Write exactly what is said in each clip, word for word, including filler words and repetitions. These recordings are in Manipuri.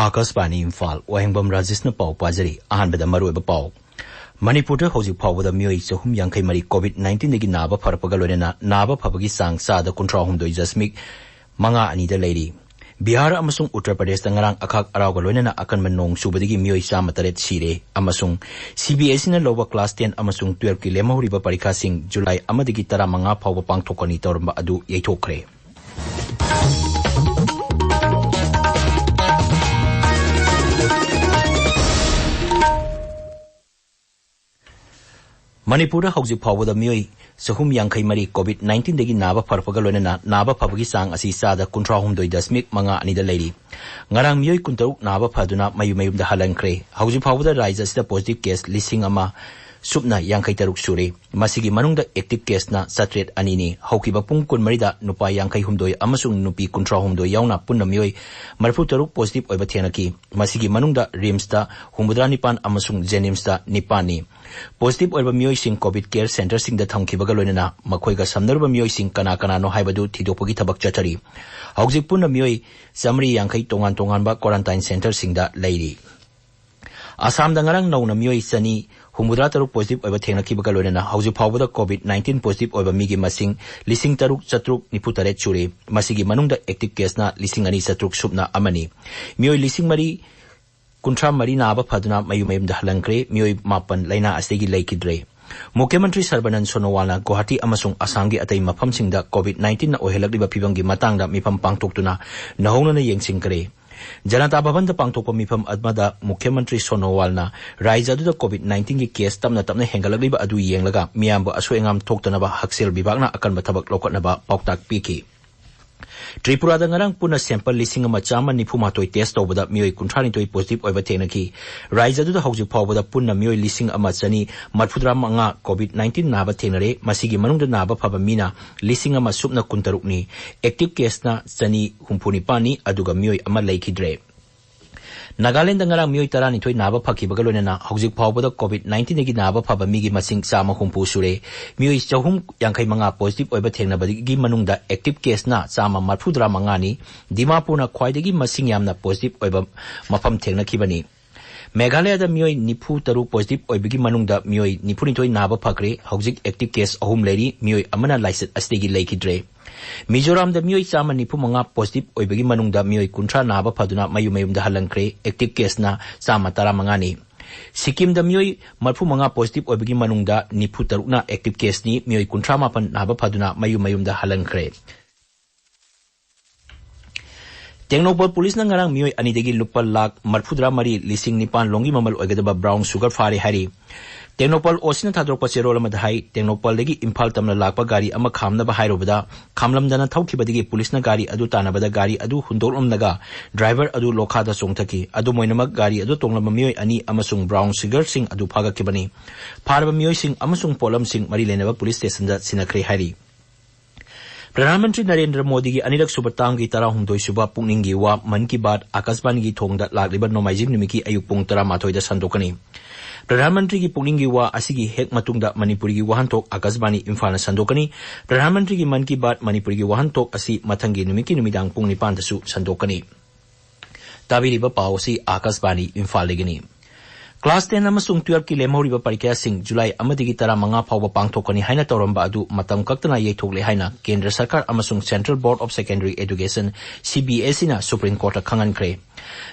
ꯑꯀꯥꯁꯕꯥꯅꯤ ꯏꯝꯐꯥꯜ, ꯋꯥꯍꯦꯡꯕꯝ ꯔꯥꯖꯦꯁꯅ ꯄꯥꯎ ꯄꯥꯖꯔꯤ꯫ ꯑꯍꯥꯟꯕꯗ ꯃꯔꯨꯑꯣꯏꯕ ꯄꯥꯎ꯫ ꯃꯅꯤꯄꯨꯔꯗ ꯍꯧꯖꯤꯛ ꯐꯥꯎꯕꯗ ꯃꯤꯑꯣꯏ ꯆꯍꯨꯝ ꯌꯥꯡꯈꯩ ꯃꯔꯤ COVID nineteenꯗꯒꯤ ꯅꯥꯕ ꯐꯔꯛꯄꯒ ꯂꯣꯏꯅꯅ ꯅꯥꯕ ꯐꯕꯒꯤ ꯆꯥꯡ ꯆꯥꯗ ꯀꯨꯟꯊ꯭ꯔꯥ ꯍꯨꯝꯗꯣꯏ ꯗꯁꯃꯤꯛ ꯃꯉꯥ ꯑꯅꯤꯗ ꯂꯩꯔꯤ꯫ ꯕꯤꯍꯥꯔ ꯑꯃꯁꯨꯡ ꯎꯠꯇꯔ ꯄ꯭ꯔꯗꯦꯁꯇ ꯉꯔꯥꯡ ꯑꯈꯥꯛ ꯑꯔꯥꯎꯒ ꯂꯣꯏꯅꯅ ꯑꯀꯟꯕ ꯅꯣꯡ ꯆꯨꯕꯗꯒꯤ ꯃꯤꯑꯣꯏ ꯆꯥꯝꯃ ꯇꯔꯦꯠ ꯁꯤꯔꯦ ꯑꯃꯁꯨꯡ CBSEꯅ ꯂꯧꯕ class ten ꯑꯃꯁꯨꯡ twelveꯀꯤ ꯂꯦꯝꯍꯧꯔꯤꯕ ꯄꯔꯤꯈꯥꯁꯤꯡ ꯖꯨꯂꯥꯏ ꯑꯃꯗꯒꯤ ꯇꯔꯥꯃꯉꯥ ꯐꯥꯎꯕ ꯄꯥꯡꯊꯣꯛꯀꯅꯤ ꯇꯧꯔꯝꯕ ꯑꯗꯨ ꯌꯩꯊꯣꯛꯈ꯭ꯔꯦ꯫ ꯃꯅꯤꯄꯨꯔꯗ ꯍꯧꯖꯤꯛ ꯐꯥꯎꯕꯗ ꯃꯤꯑꯣꯏ ꯆꯍꯨꯝ ꯌꯥꯡꯈꯩ ꯃꯔꯤ COVID nineteenꯗꯒꯤ ꯅꯥꯕ ꯐꯔꯛꯄꯒ ꯂꯣꯏꯅꯅ ꯅꯥꯕ ꯐꯕꯒꯤ ꯆꯥꯡ ꯑꯁꯤ ꯆꯥꯗ ꯀꯨꯟꯊ꯭ꯔꯥ ꯍꯨꯝꯗꯣꯏ ꯗꯁꯃꯤꯛ ꯃꯉꯥ ꯑꯅꯤꯗ ꯂꯩꯔꯤ꯫ ꯉꯔꯥꯡ ꯃꯤꯑꯣꯏ ꯀꯨꯟꯇꯔꯨꯛ ꯅꯥꯕ ꯐꯗꯨꯅ ꯃꯌꯨꯝ ꯃꯌꯨꯝꯗ ꯍꯜꯍꯟꯈ꯭ꯔꯦ꯫ ꯍꯧꯖꯤꯛ ꯐꯥꯎꯕꯗ ꯔꯥꯖ꯭ꯌ ꯑꯁꯤꯗ positive case ꯂꯤꯁꯤꯡ ꯑꯃ ꯁꯨꯞꯅ ꯌꯥꯡꯈꯩ ꯇꯔꯨꯛ ꯁꯨꯔꯦ꯫ ꯃꯁꯤꯒꯤ ꯃꯅꯨꯡꯗ active caseꯅ ꯆꯥꯇ꯭ꯔꯦꯠ ꯑꯅꯤꯅꯤ꯫ ꯍꯧꯈꯤꯕ ꯄꯨꯡ ꯀꯨꯟꯃꯔꯤꯗ ꯅꯨꯄꯥ ꯌꯥꯡꯈꯩ ꯍꯨꯝꯗꯣꯏ ꯑꯃꯁꯨꯡ ꯅꯨꯄꯤ ꯀꯨꯟꯊ꯭ꯔꯥ ꯍꯨꯝꯗꯣꯏ ꯌꯥꯎꯅ ꯄꯨꯟꯅ ꯃꯤꯑꯣꯏ ꯃꯔꯤꯐꯨ ꯇꯔꯨꯛ positive ꯑꯣꯏꯕ ꯊꯦꯡꯅꯈꯤ꯫ ꯃꯁꯤꯒꯤ ꯃꯅꯨꯡꯗ RIMSꯇ ꯍꯨꯝꯐꯨꯇꯔꯥ ꯅꯤꯄꯥꯟ ꯑꯃꯁꯨꯡ JNIMSꯇ ꯅꯤꯄꯥꯟꯅꯤ꯫ Positive ꯑꯣꯏꯕ ꯃꯤꯑꯣꯏꯁꯤꯡ COVID care centreꯁꯤꯡꯗ ꯊꯝꯈꯤꯕꯒ ꯂꯣꯏꯅꯅ ꯃꯈꯣꯏꯒ ꯁꯝꯅꯔꯨꯕ ꯃꯤꯑꯣꯏꯁꯤꯡ ꯀꯅꯥ ꯀꯅꯥꯅꯣ ꯍꯥꯏꯕꯗꯨ ꯊꯤꯗꯣꯛꯄꯒꯤ ꯊꯕꯛ ꯆꯠꯊꯔꯤ꯫ ꯍꯧꯖꯤꯛ ꯄꯨꯟꯅ ꯃꯤꯑꯣꯏ ꯆꯥꯃꯔꯤ ꯌꯥꯡꯈꯩ ꯇꯣꯉꯥꯟ ꯇꯣꯉꯥꯟꯕ quarantine centreꯁꯤꯡꯗ ꯂꯩꯔꯤ꯫ ꯑꯁꯥꯝꯗ ꯉꯔꯥꯡ ꯅꯧꯅ ꯃꯤꯑꯣꯏ ꯆꯅꯤ ꯍꯨꯝꯐꯨꯇꯔꯥ ꯇꯔꯨꯛ positive ꯑꯣꯏꯕ ꯊꯦꯡꯅꯈꯤꯕꯒ ꯂꯣꯏꯅꯅ ꯍꯧꯖꯤꯛ ꯐꯥꯎꯕꯗ COVID nineteen positive ꯑꯣꯏꯕ ꯃꯤꯒꯤ ꯃꯁꯤꯡ ꯂꯤꯁꯤꯡ ꯇꯔꯨꯛ ꯆꯥꯇ꯭ꯔꯨꯛ ꯅꯤꯐꯨ ꯇꯔꯦꯠ ꯁꯨꯔꯦ꯫ ꯃꯁꯤꯒꯤ ꯃꯅꯨꯡꯗ active caseꯅ ꯂꯤꯁꯤꯡ ꯑꯅꯤ ꯆꯥꯇ꯭ꯔꯨꯛ ꯁꯨꯞꯅ ꯑꯃꯅꯤ꯫ ꯃꯤꯑꯣꯏ ꯂꯤꯁꯤꯡ ꯃꯔꯤ ꯀꯨꯟꯊ꯭ꯔꯥ ꯃꯔꯤ ꯅꯥꯕ ꯐꯗꯨꯅ ꯃꯌꯨꯝ ꯃꯌꯨꯝꯗ ꯍꯜꯍꯟꯈ꯭ꯔꯦ꯫ ꯃꯤꯑꯣꯏ ꯃꯥꯄꯟ ꯂꯥꯏꯅꯥ ꯑꯁꯤꯗꯒꯤ ꯂꯩꯈꯤꯗ꯭ꯔꯦ꯫ ꯃꯨꯈ꯭ꯌ ꯃꯟꯇ꯭ꯔꯤ ꯁꯔꯕꯥꯅꯟꯗ ꯁꯣꯅꯣꯋꯥꯜꯅ ꯒꯨꯋꯥꯍꯥꯇꯤ ꯑꯃꯁꯨꯡ ꯑꯁꯥꯝꯒꯤ ꯑꯇꯩ ꯃꯐꯝꯁꯤꯡꯗ COVID nineteenꯅ ꯑꯣꯏꯍꯜꯂꯛꯂꯤꯕ ꯐꯤꯕꯝꯒꯤ ꯃꯇꯥꯡꯗ ꯃꯤꯐꯝ ꯄꯥꯡꯊꯣꯛꯇꯨꯅ ꯅꯧꯍꯧꯅꯅ ꯌꯦꯡꯁꯤꯟꯈ꯭ꯔꯦ꯫ ꯖꯅꯇꯥ ꯚꯕꯟꯗ ꯄꯥꯡꯊꯣꯛꯄ ꯃꯤꯐꯝ ꯑꯃꯗ ꯃꯨꯈ꯭ꯌ ꯃꯟꯇ꯭ꯔꯤ ꯁꯣꯅꯣꯋꯥꯜꯅ ꯔꯥꯖ꯭ꯌ ꯑꯗꯨꯗ COVID nineteenꯒꯤ case ꯇꯞꯅ ꯇꯞꯅ ꯍꯦꯟꯒꯠꯂꯛꯂꯤꯕ ꯑꯗꯨ ꯌꯦꯡꯂꯒ ꯃꯤꯌꯥꯝꯕꯨ ꯑꯁꯣꯏ ꯑꯉꯥꯝ ꯊꯣꯛꯇꯅꯕ ꯍꯛꯁꯦꯜ ꯕꯤꯚꯥꯒꯅ ꯑꯀꯟꯕ ꯊꯕꯛ ꯂꯧꯈꯠꯅꯕ ꯄꯥꯎꯇꯥꯛ ꯄꯤꯈꯤ꯫ ꯇ꯭ꯔꯤꯄꯨꯔꯥꯗ ꯉꯔꯥꯡ ꯄꯨꯟꯅ sample ꯂꯤꯁꯤꯡ ꯑꯃ ꯆꯥꯝꯃ ꯅꯤꯐꯨ ꯃꯥꯊꯣꯏ test ꯇꯧꯕꯗ ꯃꯤꯑꯣꯏ ꯀꯨꯟꯊ꯭ꯔꯥ ꯅꯤꯊꯣꯏ positive ꯑꯣꯏꯕ ꯊꯦꯡꯅꯈꯤ꯫ ꯔꯥꯖ꯭ꯌ ꯑꯗꯨꯗ ꯍꯧꯖꯤꯛ ꯐꯥꯎꯕꯗ ꯄꯨꯟꯅ ꯃꯤꯑꯣꯏ ꯂꯤꯁꯤꯡ ꯑꯃ ꯆꯅꯤ ꯃꯔꯤꯐꯨꯇꯔꯥ ꯃꯉꯥ COVID nineteen ꯅꯥꯕ ꯊꯦꯡꯅꯔꯦ꯫ ꯃꯁꯤꯒꯤ ꯃꯅꯨꯡꯗ ꯅꯥꯕ ꯐꯕ ꯃꯤꯅ ꯂꯤꯁꯤꯡ ꯑꯃ ꯁꯨꯞꯅ ꯀꯨꯟꯇꯔꯨꯛꯅꯤ꯫ Active caseꯅ ꯆꯅꯤ ꯍꯨꯝꯐꯨ ꯅꯤꯄꯥꯟꯅꯤ, ꯑꯗꯨꯒ ꯃꯤꯑꯣꯏ ꯑꯃ ꯂꯩꯈꯤꯗ꯭ꯔꯦ꯫ ꯅꯥꯒꯥꯂꯦꯟꯗ ꯉꯔꯥꯡ ꯃꯤꯑꯣꯏ ꯇꯔꯥꯅꯤꯊꯣꯏ ꯅꯥꯕ ꯐꯈꯤꯕꯒ ꯂꯣꯏꯅꯅ ꯍꯧꯖꯤꯛ ꯐꯥꯎꯕꯗ COVID nineteenꯗꯒꯤ ꯅꯥꯕ ꯐꯕ ꯃꯤꯒꯤ ꯃꯁꯤꯡ ꯆꯥꯝꯃ ꯍꯨꯝꯐꯨ ꯁꯨꯔꯦ꯫ ꯃꯤꯑꯣꯏ ꯆꯍꯨꯝ ꯌꯥꯡꯈꯩ ꯃꯉꯥ positive ꯑꯣꯏꯕ ꯊꯦꯡꯅꯕꯗꯒꯤ ꯃꯅꯨꯡꯗ active caseꯅ ꯆꯥꯝꯃ ꯃꯔꯤꯐꯨꯇꯔꯥ ꯃꯉꯥꯅꯤ꯫ ꯗꯤꯃꯥꯄꯨꯔꯅ ꯈ꯭ꯋꯥꯏꯗꯒꯤ ꯃꯁꯤꯡ ꯌꯥꯝꯅ positive ꯑꯣꯏꯕ ꯃꯐꯝ ꯊꯦꯡꯅꯈꯤꯕꯅꯤ꯫ ꯃꯦꯘꯥꯂꯌꯥꯗ ꯃꯤꯑꯣꯏ ꯅꯤꯐꯨ ꯇꯔꯨꯛ positive ꯑꯣꯏꯕꯒꯤ ꯃꯅꯨꯡꯗ ꯃꯤꯑꯣꯏ ꯅꯤꯐꯨꯅꯤꯊꯣꯏ ꯅꯥꯕ ꯐꯈ꯭ꯔꯦ꯫ ꯍꯧꯖꯤꯛ active case ꯑꯍꯨꯝ ꯂꯩꯔꯤ꯫ ꯃꯤꯑꯣꯏ ꯑꯃꯅ ꯂꯥꯏꯆꯠ ꯑꯁꯤꯗꯒꯤ ꯂꯩꯈꯤꯗ꯭ꯔꯦ꯫ ꯃꯤꯖꯣꯔꯥꯝꯗ ꯃꯤꯑꯣꯏ ꯆꯥꯝꯃ ꯅꯤꯐꯨ ꯃꯉꯥ positive ꯑꯣꯏꯕꯒꯤ ꯃꯅꯨꯡꯗ ꯃꯤꯑꯣꯏ ꯀꯨꯟꯊ꯭ꯔꯥ ꯅꯥꯕ ꯐꯗꯨꯅ ꯃꯌꯨꯝ ꯃꯌꯨꯝꯗ ꯍꯜꯂꯟꯈ꯭ꯔꯦ꯫ Active caseꯅ ꯆꯥꯝꯃ ꯇꯔꯥ ꯃꯉꯥꯅꯤ꯫ ꯁꯤꯛꯀꯤꯝꯗ ꯃꯤꯑꯣꯏ ꯃꯔꯤꯐꯨ ꯃꯉꯥ positive ꯑꯣꯏꯕꯒꯤ ꯃꯅꯨꯡꯗ ꯅꯤꯐꯨ ꯇꯔꯨꯛꯅ active caseꯅꯤ꯫ ꯃꯤꯑꯣꯏ ꯀꯨꯟꯊ꯭ꯔꯥ ꯃꯥꯄꯟ ꯅꯥꯕ ꯐꯗꯨꯅ ꯃꯌꯨꯝ ꯃꯌꯨꯝꯗ ꯍꯜꯂꯟꯈ꯭ꯔꯦ꯫ ꯇꯦꯡꯅꯧꯄꯜ ꯄꯨꯂꯤꯁꯅ ꯉꯔꯥꯡ ꯃꯤꯑꯣꯏ ꯑꯅꯤꯗꯒꯤ ꯂꯨꯄꯥ ꯂꯥꯈ ꯃꯔꯤꯐꯨꯇꯔꯥ ꯃꯔꯤ ꯂꯤꯁꯤꯡ ꯅꯤꯄꯥꯟ ꯂꯣꯝꯒꯤ ꯃꯃꯜ ꯑꯣꯏꯒꯗꯕ brown sugar ꯐꯥꯔꯦ ꯍꯥꯏꯔꯤ꯫ ꯇꯦꯡꯅꯧꯄꯜ OCꯅ ꯊꯥꯗꯣꯔꯛꯄ ꯆꯦꯔꯣꯜ ꯑꯃꯗ ꯍꯥꯏ, ꯇꯦꯡꯅꯧꯄꯜꯗꯒꯤ ꯏꯝꯐꯥꯜ ꯇꯝꯅ ꯂꯥꯛꯄ ꯒꯥꯔꯤ ꯑꯃ ꯈꯥꯝꯅꯕ ꯍꯥꯏꯔꯨꯕꯗ, ꯈꯥꯝꯂꯝꯗꯅ ꯊꯧꯈꯤꯕꯗꯒꯤ ꯄꯨꯂꯤꯁꯅ ꯒꯥꯔꯤ ꯑꯗꯨ ꯇꯥꯟꯅꯕꯗ ꯒꯥꯔꯤ ꯑꯗꯨ ꯍꯨꯟꯗꯣꯛꯂꯝꯂꯒ driver ꯑꯗꯨ ꯂꯣꯈꯥꯗ ꯆꯣꯡꯊꯈꯤ꯫ ꯑꯗꯨꯝ ꯑꯣꯏꯅꯃꯛ, ꯒꯥꯔꯤ ꯑꯗꯨ ꯇꯣꯡꯂꯝꯕ ꯃꯤꯑꯣꯏ ꯑꯅꯤ ꯑꯃꯁꯨꯡ brown sugarꯁꯤꯡ ꯑꯗꯨ ꯐꯥꯒꯠꯈꯤꯕꯅꯤ꯫ ꯐꯥꯔꯕ ꯃꯤꯑꯣꯏꯁꯤꯡ ꯑꯃꯁꯨꯡ ꯄꯣꯠꯂꯝꯁꯤꯡ ꯃꯔꯤ ꯂꯩꯅꯕ ꯄꯨꯂꯤꯁ ꯁ꯭ꯇꯦꯁꯟꯗ ꯁꯤꯟꯅꯈ꯭ꯔꯦ ꯍꯥꯏꯔꯤ꯫ ꯄ꯭ꯔꯙꯥꯟ ꯃꯟꯇ꯭ꯔꯤ ꯅꯔꯦꯟꯗ꯭ꯔ ꯃꯣꯗꯤꯒꯤ ꯑꯅꯤꯔꯛ ꯁꯨꯕ ꯇꯥꯝꯒꯤ ꯇꯔꯥꯍꯨꯝꯗꯣꯏ ꯁꯨꯕ ꯄꯨꯛꯅꯤꯡꯒꯤ ꯋꯥ ꯃꯟ ꯀꯤ ꯕꯥꯠ ꯑꯥꯀꯥꯁꯕꯥꯅꯤꯒꯤ ꯊꯣꯡꯗ ꯂꯥꯛꯂꯤꯕ ꯅꯣꯡꯃꯥꯏꯖꯤꯡ ꯅꯨꯃꯤꯠꯀꯤ ꯑꯌꯨꯛ ꯄꯨꯡ ꯇꯔꯥꯃꯥꯊꯣꯏꯗ ꯁꯟꯗꯣꯛꯀꯅꯤ꯫ ꯄ꯭ꯔꯙꯥꯟ ꯃꯟꯇ꯭ꯔꯤꯒꯤ ꯄꯨꯛꯅꯤꯡꯒꯤ ꯋꯥ ꯑꯁꯤꯒꯤ ꯍꯦꯛ ꯃꯇꯨꯡꯗ ꯃꯅꯤꯄꯨꯔꯤꯒꯤ ꯋꯥꯍꯟꯊꯣꯛ ꯑꯥꯀꯥꯁꯕꯥꯅꯤ ꯏꯝꯐꯥꯜꯅ ꯁꯟꯗꯣꯛꯀꯅꯤ꯫ ꯄ꯭ꯔꯙꯥꯟ ꯃꯟꯇ꯭ꯔꯤꯒꯤ ꯃꯟ ꯀꯤ ꯕꯥꯠ ꯃꯅꯤꯄꯨꯔꯤꯒꯤ ꯋꯥꯍꯟꯊꯣꯛ ꯑꯁꯤ ꯃꯊꯪꯒꯤ ꯅꯨꯃꯤꯠꯀꯤ ꯅꯨꯃꯤꯗꯥꯡ ꯄꯨꯡ ꯅꯤꯄꯥꯟꯗꯁꯨ ꯁꯟꯗꯣꯛꯀꯅꯤ꯫ ꯇꯥꯕꯤꯔꯤꯕ ꯄꯥꯎ ꯑꯁꯤ ꯑꯥꯀꯥꯁꯕꯥꯅꯤ ꯏꯝꯐꯥꯜꯗꯒꯤꯅꯤ꯫ Class ten ꯑꯃꯁꯨꯡ twelveꯀꯤ ꯂꯦꯝꯍꯧꯔꯤꯕ ꯄꯔꯤꯈ꯭ꯌꯥꯁꯤꯡ ꯖꯨꯂꯥꯏ ꯑꯃꯗꯒꯤ ꯇꯔꯥꯃꯉꯥ ꯐꯥꯎꯕ ꯄꯥꯡꯊꯣꯛꯀꯅꯤ ꯍꯥꯏꯅ ꯇꯧꯔꯝꯕ ꯑꯗꯨ ꯃꯇꯝ ꯀꯛꯇꯅ ꯌꯩꯊꯣꯛꯂꯦ ꯍꯥꯏꯅ ꯀꯦꯟꯗ꯭ꯔ ꯁꯔꯀꯥꯔ ꯑꯃꯁꯨꯡ Central Board of Secondary Education, CBSEꯅ Supreme Courtꯇ ꯈꯪꯍꯟꯈ꯭ꯔꯦ꯫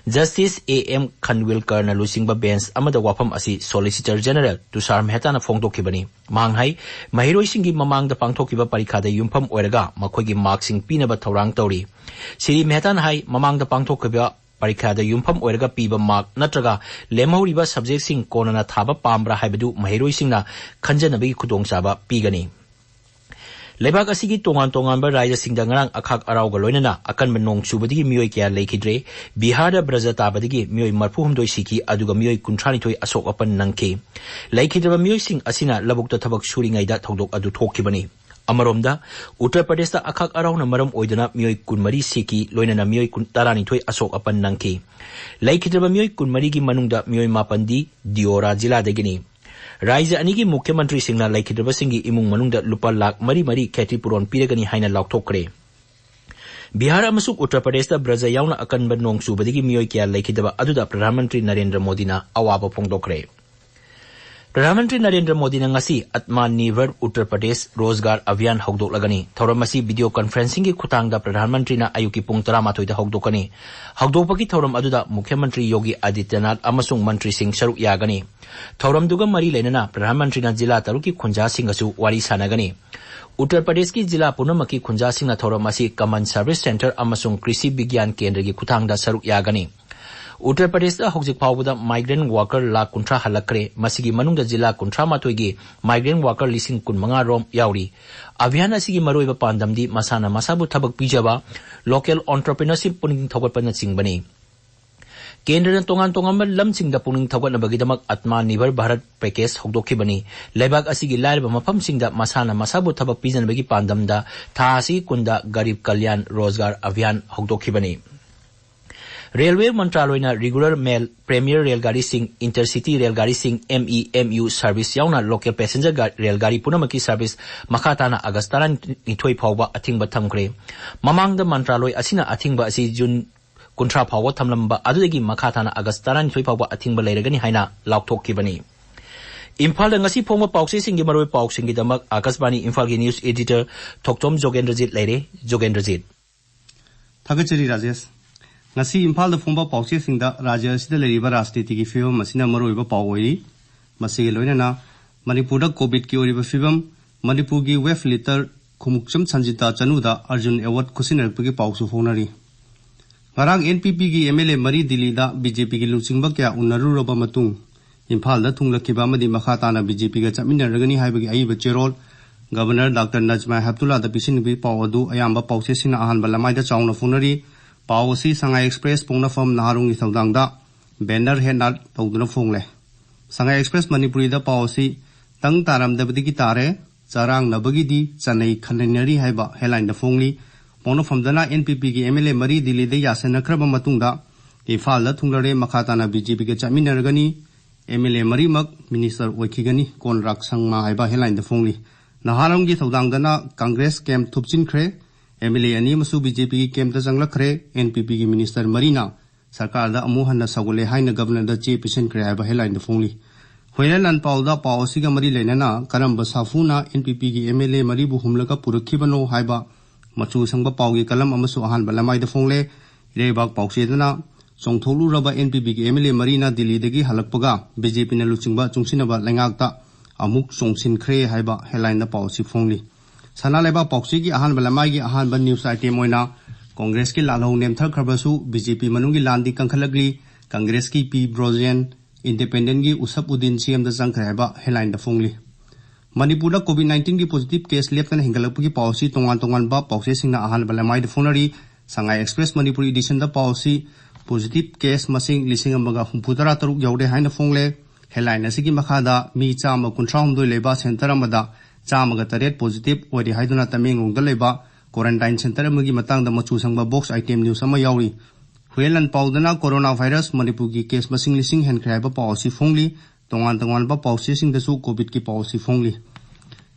Justice A M Khanwilkarꯅ ꯂꯨꯆꯤꯡꯕ bench ꯑꯃꯗ ꯋꯥꯐꯝ ꯑꯁꯤ Solicitor General ꯇꯨꯁꯥꯔ ꯃꯦꯍꯇꯥꯅ ꯐꯣꯡꯗꯣꯛꯈꯤꯕꯅꯤ꯫ ꯃꯍꯥꯛꯅ ꯍꯥꯏ, ꯃꯍꯩꯔꯣꯏꯁꯤꯡꯒꯤ ꯃꯃꯥꯡꯗ ꯄꯥꯡꯊꯣꯛꯈꯤꯕ ꯄꯔꯤꯈꯥꯗ ꯌꯨꯝꯐꯝ ꯑꯣꯏꯔꯒ ꯃꯈꯣꯏꯒꯤ markꯁꯤꯡ ꯄꯤꯅꯕ ꯊꯧꯔꯥꯡ ꯇꯧꯔꯤ꯫ ꯁ꯭ꯔꯤ ꯃꯦꯍꯇꯥꯅ ꯍꯥꯏ, ꯃꯃꯥꯡꯗ ꯄꯥꯡꯊꯣꯛꯈꯤꯕ ꯄꯔꯤꯈꯥꯗ ꯌꯨꯝꯐꯝ ꯑꯣꯏꯔꯒ ꯄꯤꯕ mark ꯅꯠꯇ꯭ꯔꯒ ꯂꯦꯝꯍꯧꯔꯤꯕ subjectꯁꯤꯡ ꯀꯣꯟꯅꯅ ꯊꯥꯕ ꯄꯥꯝꯕ꯭ꯔꯥ ꯍꯥꯏꯕꯗꯨ ꯃꯍꯩꯔꯣꯏꯁꯤꯡꯅ ꯈꯟꯖꯅꯕꯒꯤ ꯈꯨꯗꯣꯡꯆꯥꯕ ꯄꯤꯒꯅꯤ꯫ ꯂꯩꯕꯥꯛ ꯑꯁꯤꯒꯤ ꯇꯣꯉꯥꯟ ꯇꯣꯉꯥꯟꯕ ꯔꯥꯖ꯭ꯌꯁꯤꯡꯗ ꯉꯔꯥꯡ ꯑꯈꯥꯛ ꯑꯔꯥꯎꯒ ꯂꯣꯏꯅꯅ ꯑꯀꯟꯕ ꯅꯣꯡ ꯆꯨꯕꯗꯒꯤ ꯃꯤꯑꯣꯏ ꯀꯌꯥ ꯂꯩꯈꯤꯗ꯭ꯔꯦ꯫ ꯕꯤꯍꯥꯔꯗ ꯕ꯭ꯔꯖ ꯇꯥꯕꯗꯒꯤ ꯃꯤꯑꯣꯏ ꯃꯔꯤꯐꯨꯍꯨꯝꯗꯣꯏ ꯁꯤꯈꯤ, ꯑꯗꯨꯒ ꯃꯤꯑꯣꯏ ꯀꯨꯟꯊ꯭ꯔꯥꯅꯤꯊꯣꯏ ꯑꯁꯣꯛ ꯑꯄꯟ ꯅꯪꯈꯤ꯫ ꯂꯩꯈꯤꯗ꯭ꯔꯕ ꯃꯤꯑꯣꯏꯁꯤꯡ ꯑꯁꯤꯅ ꯂꯧꯕꯨꯛꯇ ꯊꯕꯛ ꯁꯨꯔꯤꯉꯩꯗ ꯊꯧꯗꯣꯛ ꯑꯗꯨ ꯊꯣꯛꯈꯤꯕꯅꯤ꯫ ꯑꯃꯔꯣꯝꯗ, ꯎꯠꯇꯔ ꯄ꯭ꯔꯗꯦꯁꯇ ꯑꯈꯥꯛ ꯑꯔꯥꯎꯅ ꯃꯔꯝ ꯑꯣꯏꯗꯨꯅ ꯃꯤꯑꯣꯏ ꯀꯨꯟꯃꯔꯤ ꯁꯤꯈꯤ, ꯂꯣꯏꯅꯅ ꯃꯤꯑꯣꯏ ꯀꯨꯟ-, ꯇꯔꯥꯅꯤꯊꯣꯏ ꯑꯁꯣꯛ ꯑꯄꯟ ꯅꯪꯈꯤ꯫ ꯂꯩꯈꯤꯗ꯭ꯔꯕ ꯃꯤꯑꯣꯏ ꯀꯨꯟꯃꯔꯤꯒꯤ ꯃꯅꯨꯡꯗ ꯃꯤꯑꯣꯏ ꯃꯥꯄꯟꯗꯤ ꯗꯤꯑꯣꯔꯥ ꯖꯤꯂꯥꯗꯒꯤꯅꯤ꯫ ꯔꯥꯖ꯭ꯌ ꯑꯅꯤꯒꯤ ꯃꯨꯈ꯭ꯌ ꯃꯟꯇ꯭ꯔꯤꯁꯤꯡꯅ ꯂꯩꯈꯤꯗ꯭ꯔꯕꯁꯤꯡꯒꯤ ꯏꯃꯨꯡ ꯃꯅꯨꯡꯗ ꯂꯨꯄꯥ ꯂꯥꯈ ꯃꯔꯤ ꯃꯔꯤ ꯈꯦꯇꯤꯄꯨꯔꯣꯟ ꯄꯤꯔꯒꯅꯤ ꯍꯥꯏꯅ ꯂꯥꯎꯊꯣꯛꯈ꯭ꯔꯦ꯫ ꯕꯤꯍꯥꯔ ꯑꯃꯁꯨꯡ ꯎꯠꯇꯔ ꯄ꯭ꯔꯗꯦꯁꯇ ꯕ꯭ꯔꯖ ꯌꯥꯎꯅ ꯑꯀꯟꯕ ꯅꯣꯡ ꯆꯨꯕꯗꯒꯤ ꯃꯤꯑꯣꯏ ꯀꯌꯥ ꯂꯩꯈꯤꯗꯕ ꯑꯗꯨꯗ ꯄ꯭ꯔꯙꯥꯟ ꯃꯟꯇ꯭ꯔꯤ ꯅꯔꯦꯟꯗ꯭ꯔ ꯃꯣꯗꯤꯅ ꯑꯋꯥꯕ ꯐꯣꯡꯗꯣꯛꯈ꯭ꯔꯦ꯫ ꯄ꯭ꯔꯙꯥꯟ ꯃꯟꯇ꯭ꯔꯤ ꯅꯔꯦꯟꯗ꯭ꯔ ꯃꯣꯗꯤꯅ ꯉꯁꯤ ꯑꯠꯃꯥ ꯅꯤꯔꯚꯔ ꯎꯠꯇꯔ ꯄ꯭ꯔꯗꯦꯁ ꯔꯣꯖꯒꯥꯔ ꯑꯚꯤꯌꯥꯟ ꯍꯧꯗꯣꯛꯂꯒꯅꯤ꯫ ꯊꯧꯔꯝ ꯑꯁꯤ ꯚꯤꯗꯤꯑꯣ ꯀꯟꯐꯔꯦꯟꯁꯤꯡꯒꯤ ꯈꯨꯠꯊꯥꯡꯗ ꯄ꯭ꯔꯙꯥꯟ ꯃꯟꯇ꯭ꯔꯤꯅ ꯑꯌꯨꯛꯀꯤ ꯄꯨꯡ ꯇꯔꯥꯃꯥꯊꯣꯏꯗ ꯍꯧꯗꯣꯛꯀꯅꯤ꯫ ꯍꯧꯗꯣꯛꯄꯒꯤ ꯊꯧꯔꯝ ꯑꯗꯨꯗ ꯃꯨꯈ꯭ꯌ ꯃꯟꯇ꯭ꯔꯤ ꯌꯣꯒꯤ ꯑꯥꯗꯤꯇ꯭ꯌꯅꯥꯊ ꯑꯃꯁꯨꯡ ꯃꯟꯇ꯭ꯔꯤꯁꯤꯡ ꯁꯔꯨꯛ ꯌꯥꯒꯅꯤ꯫ ꯊꯧꯔꯝꯗꯨꯒ ꯃꯔꯤ ꯂꯩꯅꯅ ꯄ꯭ꯔꯙꯥꯟ ꯃꯟꯇ꯭ꯔꯤꯅ ꯖꯤꯂꯥ ꯇꯔꯨꯛꯀꯤ ꯈꯨꯟꯖꯥꯁꯤꯡꯒꯁꯨ ꯋꯥꯔꯤ ꯁꯥꯟꯅꯒꯅꯤ꯫ ꯎꯠꯇꯔ ꯄ꯭ꯔꯗꯦꯁꯀꯤ ꯖꯤꯂꯥ ꯄꯨꯝꯅꯃꯛꯀꯤ ꯈꯨꯟꯖꯥꯁꯤꯡꯅ ꯊꯧꯔꯝ ꯑꯁꯤ ꯀꯃꯟ ꯁꯔꯚꯤꯁ ꯁꯦꯟꯇꯔ ꯑꯃꯁꯨꯡ ꯀ꯭ꯔꯤꯁꯤ ꯕꯤꯒ꯭ꯌꯥꯟ ꯀꯦꯟꯗ꯭ꯔꯒꯤ ꯈꯨꯠꯊꯥꯡꯗ ꯁꯔꯨꯛ ꯌꯥꯒꯅꯤ꯫ ꯎꯠꯇꯔ ꯄ꯭ꯔꯗꯦꯁꯇ ꯍꯧꯖꯤꯛ ꯐꯥꯎꯕꯗ ꯃꯥꯏꯒ꯭ꯔꯦꯟ ꯋꯥꯀꯔ ꯂꯥꯈ ꯀꯨꯟꯊ꯭ꯔꯥ ꯍꯜꯂꯛꯈ꯭ꯔꯦ꯫ ꯃꯁꯤꯒꯤ ꯃꯅꯨꯡꯗ ꯖꯤꯂꯥ ꯀꯨꯟꯊ꯭ꯔꯥ ꯃꯥꯊꯣꯏꯒꯤ ꯃꯥꯏꯒ꯭ꯔꯦꯟ ꯋꯥꯀꯔ ꯂꯤꯁꯤꯡ ꯀꯨꯟ ꯃꯉꯥ ꯔꯣꯝ ꯌꯥꯎꯔꯤ꯫ ꯑꯚꯤꯌꯥꯟ ꯑꯁꯤꯒꯤ ꯃꯔꯨꯑꯣꯏꯕ ꯄꯥꯟꯗꯝꯗꯤ ꯃꯁꯥꯅ ꯃꯁꯥꯕꯨ ꯊꯕꯛ ꯄꯤꯖꯕ, ꯂꯣꯀꯦꯜ ꯑꯣꯟꯇꯔꯄ꯭ꯔꯤꯅꯔꯁꯤꯞ ꯄꯨꯛꯅꯤꯡ ꯊꯧꯒꯠꯄꯅꯆꯤꯡꯕꯅꯤ꯫ ꯀꯦꯟꯗ꯭ꯔꯅ ꯇꯣꯉꯥꯟ ꯇꯣꯉꯥꯟꯕ ꯂꯝꯁꯤꯡꯗ ꯄꯨꯛꯅꯤꯡ ꯊꯧꯒꯠꯅꯕꯒꯤꯗꯃꯛ ꯑꯠꯃꯥ ꯅꯤꯔꯚꯔ ꯚꯥꯔꯠ ꯄꯦꯀꯦꯖ ꯍꯧꯗꯣꯛꯈꯤꯕꯅꯤ꯫ ꯂꯩꯕꯥꯛ ꯑꯁꯤꯒꯤ ꯂꯥꯏꯔꯕ ꯃꯐꯝꯁꯤꯡꯗ ꯃꯁꯥꯅ ꯃꯁꯥꯕꯨ ꯊꯕꯛ ꯄꯤꯖꯅꯕꯒꯤ ꯄꯥꯟꯗꯝꯗ ꯊꯥ ꯑꯁꯤꯒꯤ ꯀꯨꯟꯗ ꯒꯔꯤꯕ ꯀꯜꯌꯥꯟ ꯔꯣꯖꯒꯥꯔ ꯑꯚꯤꯌꯥꯟ ꯍꯧꯗꯣꯛꯈꯤꯕꯅꯤ꯫ ꯔꯦꯜꯋꯦ ꯃꯟꯇ꯭ꯔꯥꯂꯣꯏꯅ ꯔꯤꯒꯨꯂꯔ ꯃꯦꯜ, ꯄ꯭ꯔꯦꯃꯤꯌꯔ ꯔꯦꯜꯒꯥꯔꯤꯁꯤꯡ, ꯏꯟꯇꯔꯁꯤꯇꯤ ꯔꯦꯜꯒꯥꯔꯤꯁꯤꯡ, M E M U service ꯌꯥꯎꯅ ꯂꯣꯀꯦꯜ ꯄꯦꯁꯦꯟꯖꯔ ꯒꯥ-, ꯔꯦꯜꯒꯥꯔꯤ ꯄꯨꯝꯅꯃꯛꯀꯤ ꯁꯔꯚꯤꯁ ꯃꯈꯥ ꯇꯥꯅ ꯑꯥꯒꯁ ꯇꯔꯥꯅꯤꯊꯣꯏ ꯐꯥꯎꯕ ꯑꯊꯤꯡꯕ ꯊꯝꯈ꯭ꯔꯦ꯫ ꯃꯃꯥꯡꯗ ꯃꯟꯇ꯭ꯔꯥꯂꯣꯏ ꯑꯁꯤꯅ ꯑꯊꯤꯡꯕ ꯑꯁꯤ ꯖꯨꯟ ꯀꯨꯟꯊ꯭ꯔꯥ ꯐꯥꯎꯕ ꯊꯝꯂꯝꯕ ꯑꯗꯨꯗꯒꯤ ꯃꯈꯥ ꯇꯥꯅ ꯑꯥꯒꯁ ꯇꯔꯥꯅꯤꯊꯣꯏ ꯐꯥꯎꯕ ꯑꯊꯤꯡꯕ ꯂꯩꯔꯒꯅꯤ ꯍꯥꯏꯅ ꯂꯥꯎꯊꯣꯛꯈꯤꯕꯅꯤ꯫ ꯏꯝꯐꯥꯜꯗ ꯉꯁꯤ ꯐꯣꯡꯕ ꯄꯥꯎꯆꯦꯁꯤꯡꯒꯤ ꯃꯔꯨꯑꯣꯏꯕ ꯄꯥꯎꯁꯤꯡꯒꯤꯗꯃꯛ ꯑꯥꯀꯥꯁꯕꯥꯅꯤ ꯏꯝꯐꯥꯜꯒꯤ ꯅ꯭ꯌꯨꯁ ꯑꯦꯗꯤꯇꯔ ꯊꯣꯛꯆꯣꯝ ꯖꯣꯒꯦꯟꯗ꯭ꯔꯖꯤꯠ ꯂꯩꯔꯦ꯫ ꯖꯣꯒꯦꯟꯗ꯭ꯔꯖꯤꯠ꯫ ꯊꯥꯒꯠꯆꯔꯤ ꯔꯥꯖꯦꯁ꯫ ꯉꯁꯤ ꯏꯝꯐꯥꯜꯗ ꯐꯣꯡꯕ ꯄꯥꯎꯆꯦꯁꯤꯡꯗ ꯔꯥꯖ꯭ꯌ ꯑꯁꯤꯗ ꯂꯩꯔꯤꯕ ꯔꯥꯖꯅꯤꯇꯤꯒꯤ ꯐꯤꯕꯝ ꯑꯁꯤꯅ ꯃꯔꯨꯑꯣꯏꯕ ꯄꯥꯎ ꯑꯣꯏꯔꯤ꯫ ꯃꯁꯤꯒꯤ ꯂꯣꯏꯅꯅ ꯃꯅꯤꯄꯨꯔꯗ ꯀꯣꯚꯤꯗꯀꯤ ꯑꯣꯏꯔꯤꯕ ꯐꯤꯕꯝ, ꯃꯅꯤꯄꯨꯔꯒꯤ ꯋꯦꯕ ꯂꯤꯇꯔ ꯈꯣꯡꯎꯞꯆꯝ ꯁꯟꯖꯤꯇꯥ ꯆꯅꯨꯗ ꯑꯔꯖꯨꯟ ꯑꯦꯋꯥꯔꯗ ꯈꯨꯠꯁꯤꯟꯅꯔꯛꯄꯒꯤ ꯄꯥꯎꯁꯨ ꯐꯣꯡꯅꯔꯤ꯫ ꯉꯔꯥꯡ ꯑꯦꯟ ꯄꯤ ꯄꯤꯒꯤ ꯑꯦꯝ ꯑꯦꯜ ꯑꯦ ꯃꯔꯤ ꯗꯤꯜꯂꯤꯗ ꯕꯤ ꯖꯦ ꯄꯤꯒꯤ ꯂꯨꯆꯤꯡꯕ ꯀꯌꯥ ꯎꯅꯔꯨꯔꯕ ꯃꯇꯨꯡ ꯏꯝꯐꯥꯜꯗ ꯊꯨꯡꯂꯛꯈꯤꯕ ꯑꯃꯗꯤ ꯃꯈꯥ ꯇꯥꯅ ꯕꯤ ꯖꯦ ꯄꯤꯒ ꯆꯠꯃꯤꯟꯅꯔꯒꯅꯤ ꯍꯥꯏꯕꯒꯤ ꯑꯏꯕ ꯆꯦꯔꯣꯜ ꯒꯕꯔꯅꯔ ꯗꯥꯛꯇꯔ ꯅꯖꯃꯥ ꯍꯦꯞꯇꯨꯜꯂꯥꯗ ꯄꯤꯁꯤꯟꯕꯒꯤ ꯄꯥꯎ ꯑꯗꯨ ꯑꯌꯥꯝꯕ ꯄꯥꯎꯆꯦꯁꯤꯡꯅ ꯑꯍꯥꯟꯕ ꯂꯃꯥꯏꯗ ꯆꯥꯎꯅ ꯐꯣꯡꯅꯔꯤ꯫ ꯄꯥꯎ ꯑꯁꯤ ꯁꯉꯥꯏ ꯑꯦꯛꯁꯄ꯭ꯔꯦꯁ ꯄꯣꯛꯅꯐꯝ ꯅꯍꯥꯔꯣꯜꯒꯤ ꯊꯧꯗꯥꯡꯗ ꯕꯦꯅꯔ ꯍꯦꯗꯂꯥꯏꯟ ꯇꯧꯗꯨꯅ ꯐꯣꯡꯂꯦ꯫ ꯁꯉꯥꯏ ꯑꯦꯛꯁꯄ꯭ꯔꯦꯁ ꯃꯅꯤꯄꯨꯔꯤꯗ ꯄꯥꯎ ꯑꯁꯤ ꯇꯪ ꯇꯥꯔꯝꯗꯕꯗꯒꯤ ꯇꯥꯔꯦ꯫ ꯆꯔꯥꯡꯅꯕꯒꯤꯗꯤ ꯆꯥꯅꯩ ꯈꯟꯅꯅꯔꯤ ꯍꯥꯏꯕ headlineꯗ ꯐꯣꯡꯂꯤ꯫ ꯄꯣꯛꯅꯐꯝꯗꯅ NPPꯒꯤ MLA ꯃꯔꯤ ꯗꯤꯜꯂꯤꯗ ꯌꯥꯁꯟꯅꯈ꯭ꯔꯕ ꯃꯇꯨꯡꯗ ꯏꯝꯐꯥꯜꯗ ꯊꯨꯡꯂꯔꯦ, ꯃꯈꯥ ꯇꯥꯅ BJPꯒ ꯆꯠꯃꯤꯟꯅꯔꯒꯅꯤ꯫ MLA ꯃꯔꯤꯃꯛ minister ꯑꯣꯏꯈꯤꯒꯅꯤ, ꯀꯣꯟꯔꯥꯛ ꯁꯪꯃꯥ ꯍꯥꯏꯕ headlineꯗ ꯐꯣꯡꯂꯤ꯫ ꯅꯍꯥꯔꯣꯜꯒꯤ ꯊꯧꯗꯥꯡꯗꯅ Congress camp ꯊꯨꯞꯆꯤꯟꯈ꯭ꯔꯦ꯫ MLA ꯑꯅꯤ ꯑꯃꯁꯨ BJPꯒꯤ campꯇ ꯆꯪꯂꯛꯈ꯭ꯔꯦ꯫ NPPꯒꯤ minister ꯃꯔꯤꯅ ꯁꯔꯀꯥꯔꯗ ꯑꯃꯨꯛ ꯍꯟꯅ ꯁꯧꯒꯠꯂꯦ ꯍꯥꯏꯅ governorꯗ ꯆꯦ ꯄꯤꯁꯤꯟꯈ꯭ꯔꯦ ꯍꯥꯏꯕ headlineꯗ ꯐꯣꯡꯂꯤ꯫ ꯍꯨꯌꯦꯟ ꯂꯥꯟꯄꯥꯎꯗ ꯄꯥꯎ ꯑꯁꯤꯒ ꯃꯔꯤ ꯂꯩꯅꯅ ꯀꯔꯝꯕ ꯁꯥꯐꯨꯅ NPPꯒꯤ MLA ꯃꯔꯤꯕꯨ ꯍꯨꯝꯂꯒ ꯄꯨꯔꯛꯈꯤꯕꯅꯣ ꯍꯥꯏꯕ ꯃꯆꯨ ꯁꯪꯕ ꯄꯥꯎꯒꯤ column ꯑꯃꯁꯨ ꯑꯍꯥꯟꯕ ꯂꯃꯥꯏꯗ ꯐꯣꯡꯂꯦ꯫ ꯏꯔꯩꯕꯥꯛ ꯄꯥꯎꯆꯦꯗꯅ ꯆꯣꯡꯊꯣꯛꯂꯨꯔꯕ NPPꯒꯤ MLA ꯃꯔꯤꯅ ꯗꯤꯜꯂꯤꯗꯒꯤ ꯍꯜꯂꯛꯄꯒ BJPꯅ ꯂꯨꯆꯤꯡꯕ ꯆꯨꯡꯁꯤꯟꯅꯕ ꯂꯩꯉꯥꯛꯇ ꯑꯃꯨꯛ ꯆꯣꯡꯁꯤꯟꯈ꯭ꯔꯦ ꯍꯥꯏꯕ headlineꯗ ꯄꯥꯎ ꯑꯁꯤ ꯐꯣꯡꯂꯤ꯫ ꯁꯅꯥ ꯂꯩꯕꯥꯛ ꯄꯥꯎꯆꯦꯒꯤ ꯑꯍꯥꯟꯕ ꯂꯃꯥꯏꯒꯤ ꯑꯍꯥꯟꯕ news item ꯑꯣꯏꯅ Congressꯀꯤ ꯂꯥꯜꯍꯧ ꯅꯦꯝꯊꯈ꯭ꯔꯕꯁꯨ BJP ꯃꯅꯨꯡꯒꯤ ꯂꯥꯟꯗꯤ ꯀꯟꯈꯠꯂꯛꯂꯤ, Congressꯀꯤ ꯄꯤ ꯕ꯭ꯔꯣꯖꯦꯟ, Independentꯀꯤ ꯎꯁꯞ ꯎꯗꯤꯟ CMꯗ ꯆꯪꯈ꯭ꯔꯦ ꯍꯥꯏꯕ headlineꯗ ꯐꯣꯡꯂꯤ꯫ ꯃꯅꯤꯄꯨꯔꯗ COVID nineteenꯒꯤ positive case ꯂꯦꯞꯇꯅ ꯍꯦꯟꯒꯠꯂꯛꯄꯒꯤ ꯄꯥꯎ ꯑꯁꯤ ꯇꯣꯉꯥꯟ ꯇꯣꯉꯥꯟꯕ ꯄꯥꯎꯆꯦꯁꯤꯡꯅ ꯑꯍꯥꯟꯕ ꯂꯃꯥꯏꯗ ꯐꯣꯡꯅꯔꯤ꯫ ꯁꯉꯥꯏ Express ꯃꯅꯤꯄꯨꯔ editionꯗ ꯄꯥꯎ ꯑꯁꯤ positive case ꯃꯁꯤꯡ ꯂꯤꯁꯤꯡ ꯑꯃꯒ ꯍꯨꯝꯐꯨ ꯇꯔꯥ ꯇꯔꯨꯛ ꯌꯧꯔꯦ ꯍꯥꯏꯅ ꯐꯣꯡꯂꯦ꯫ Headline ꯑꯁꯤꯒꯤ ꯃꯈꯥꯗ ꯃꯤ ꯆꯥꯝꯃ ꯀꯨꯟꯊ꯭ꯔꯥ ꯍꯨꯝꯗꯣꯏ ꯂꯩꯕ center ꯑꯃꯗ ꯆꯥꯝꯃꯒ ꯇꯔꯦꯠ positive ꯑꯣꯏꯔꯦ ꯍꯥꯏꯗꯨꯅ ꯇꯃꯦꯡꯂꯣꯡꯗ ꯂꯩꯕ quarantine center ꯑꯃꯒꯤ ꯃꯇꯥꯡꯗ ꯃꯆꯨ ꯁꯪꯕ box item news ꯑꯃ ꯌꯥꯎꯔꯤ꯫ ꯍꯨꯌꯦꯟ ꯂꯥꯟꯄꯥꯎꯗꯅ corona virus ꯃꯅꯤꯄꯨꯔꯒꯤ case ꯃꯁꯤꯡ ꯂꯤꯁꯤꯡ ꯍꯦꯟꯈ꯭ꯔꯦ ꯍꯥꯏꯕ ꯄꯥꯎ ꯑꯁꯤ ꯐꯣꯡꯂꯤ꯫ ꯇꯣꯉꯥꯟ ꯇꯣꯉꯥꯟꯕ ꯄꯥꯎꯆꯦꯁꯤꯡꯗꯁꯨ COVIDꯀꯤ ꯄꯥꯎ ꯑꯁꯤ ꯐꯣꯡꯂꯤ꯫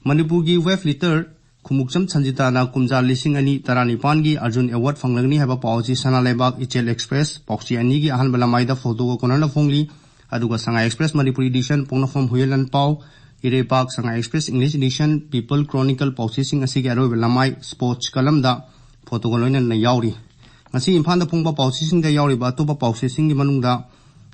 ꯃꯅꯤꯄꯨꯔꯒꯤ weightlifter ꯈꯨꯃꯨꯛꯆꯝ ꯁꯟꯖꯤꯇꯥꯅ ꯀꯨꯝꯖꯥ ꯂꯤꯁꯤꯡ ꯑꯅꯤ ꯇꯔꯥꯅꯤꯄꯥꯟꯒꯤ Arjun Award ꯐꯪꯂꯒꯅꯤ ꯍꯥꯏꯕ ꯄꯥꯎ ꯑꯁꯤ ꯁꯅꯥ ꯂꯩꯕꯥꯛ, ꯏꯆꯦꯜ Express ꯄꯥꯎꯆꯦ ꯑꯅꯤꯒꯤ ꯑꯍꯥꯟꯕ ꯂꯃꯥꯏꯗ photoꯒ ꯀꯣꯟꯅꯅ ꯐꯣꯡꯂꯤ꯫ ꯑꯗꯨꯒ ꯁꯉꯥꯏ Express ꯃꯅꯤꯄꯨꯔꯤ edition, ꯄꯣꯛꯅꯐꯝ ꯍꯨꯌꯦꯟ ꯂꯥꯟꯄꯥꯎ, ꯏꯔꯩꯄꯥꯛ, ꯁꯉꯥꯏ Express English edition, People Chronicle ꯄꯥꯎꯆꯦꯁꯤꯡ ꯑꯁꯤꯒꯤ ꯑꯔꯣꯏꯕ ꯂꯃꯥꯏ sports columnꯗ photoꯒ ꯂꯣꯏꯅꯅ ꯌꯥꯎꯔꯤ꯫ ꯉꯁꯤ ꯏꯝꯐꯥꯜꯗ ꯐꯣꯡꯕ ꯄꯥꯎꯆꯦꯁꯤꯡꯗ ꯌꯥꯎꯔꯤꯕ ꯑꯇꯣꯞꯄ ꯄꯥꯎꯆꯦꯁꯤꯡꯒꯤ ꯃꯅꯨꯡꯗ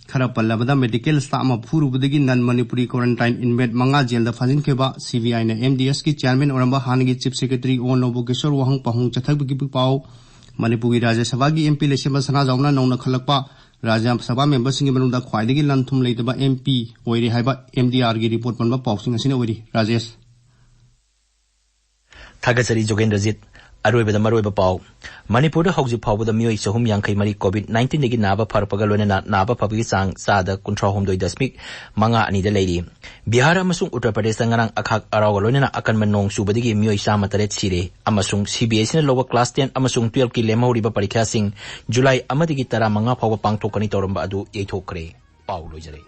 ꯈꯔ ꯄꯜꯂꯕꯗ medical staff ꯑꯃ ꯐꯨꯔꯨꯕꯗꯒꯤ non Manipuri quarantine inmate ꯃꯉꯥ ꯖꯦꯜꯗ ꯐꯥꯖꯤꯟꯈꯤꯕ, CBIꯅ MDSꯀꯤ chairman ꯑꯣꯏꯔꯝꯕ ꯍꯥꯟꯅꯒꯤ chief secretary ꯑꯣ ꯅꯣꯕꯣꯀꯦꯁꯣꯔ ꯋꯥꯍꯪ ꯄꯥꯎꯍꯣꯡ ꯆꯠꯊꯕꯒꯤ ꯄꯥꯎ, ꯃꯅꯤꯄꯨꯔꯒꯤ ꯔꯥꯖ꯭ꯌ ꯁꯚꯥꯒꯤ MP ꯂꯩꯁꯦꯝꯕ ꯁꯅꯥꯖꯥꯎꯅ ꯅꯧꯅ ꯈꯜꯂꯛꯄ ꯔꯥꯖ꯭ꯌ ꯁꯚꯥ memberꯁꯤꯡꯒꯤ ꯃꯅꯨꯡꯗ ꯈ꯭ꯋꯥꯏꯗꯒꯤ ꯂꯟ ꯊꯨꯝ ꯂꯩꯇꯕ MP ꯑꯣꯏꯔꯦ ꯍꯥꯏꯕ MDRꯒꯤ report ꯄꯟꯕ ꯄꯥꯎꯁꯤꯡ ꯑꯁꯤꯅ ꯑꯣꯏꯔꯤ꯫ ꯔꯥꯖꯦꯁ꯫ ꯊꯥꯒꯠꯆꯔꯤ ꯖꯣꯒꯦꯟꯗ꯭ꯔꯖꯤꯠ꯫ ꯑꯔꯣꯏꯕꯗ ꯃꯔꯨꯑꯣꯏꯕ ꯄꯥꯎ꯫ ꯃꯅꯤꯄꯨꯔꯗ ꯍꯧꯖꯤꯛ ꯐꯥꯎꯕꯗ ꯃꯤꯑꯣꯏ ꯆꯍꯨꯝ ꯌꯥꯡꯈꯩ ꯃꯔꯤ COVID nineteenꯗꯒꯤ ꯅꯥꯕ ꯐꯔꯛꯄꯒ ꯂꯣꯏꯅꯅ ꯅꯥꯕ ꯐꯕꯒꯤ ꯆꯥꯡ ꯆꯥꯗ ꯀꯨꯟꯊ꯭ꯔꯥ ꯍꯨꯝꯗꯣꯏ ꯗꯁꯃꯤꯛ ꯃꯉꯥ ꯑꯅꯤꯗ ꯂꯩꯔꯤ꯫ ꯕꯤꯍꯥꯔ ꯑꯃꯁꯨꯡ ꯎꯠꯇꯔ ꯄ꯭ꯔꯗꯦꯁꯇ ꯉꯔꯥꯡ ꯑꯈꯥꯛ ꯑꯔꯥꯎꯒ ꯂꯣꯏꯅꯅ ꯑꯀꯟꯕ ꯅꯣꯡ ꯆꯨꯕꯗꯒꯤ ꯃꯤꯑꯣꯏ ꯆꯥꯝꯃ ꯇꯔꯦꯠ ꯁꯤꯔꯦ ꯑꯃꯁꯨꯡ CBSEꯅ ꯂꯧꯕ class ten ꯑꯃꯁꯨꯡ twelveꯀꯤ ꯂꯦꯝꯍꯧꯔꯤꯕ ꯄꯔꯤꯈ꯭ꯌꯥꯁꯤꯡ ꯖꯨꯂꯥꯏ ꯑꯃꯗꯒꯤ ꯇꯔꯥꯃꯉꯥ ꯐꯥꯎꯕ ꯄꯥꯡꯊꯣꯛꯀꯅꯤ ꯇꯧꯔꯝꯕ ꯑꯗꯨ ꯌꯩꯊꯣꯛꯈ꯭ꯔꯦ꯫ ꯄꯥꯎ ꯂꯣꯏꯖꯔꯦ꯫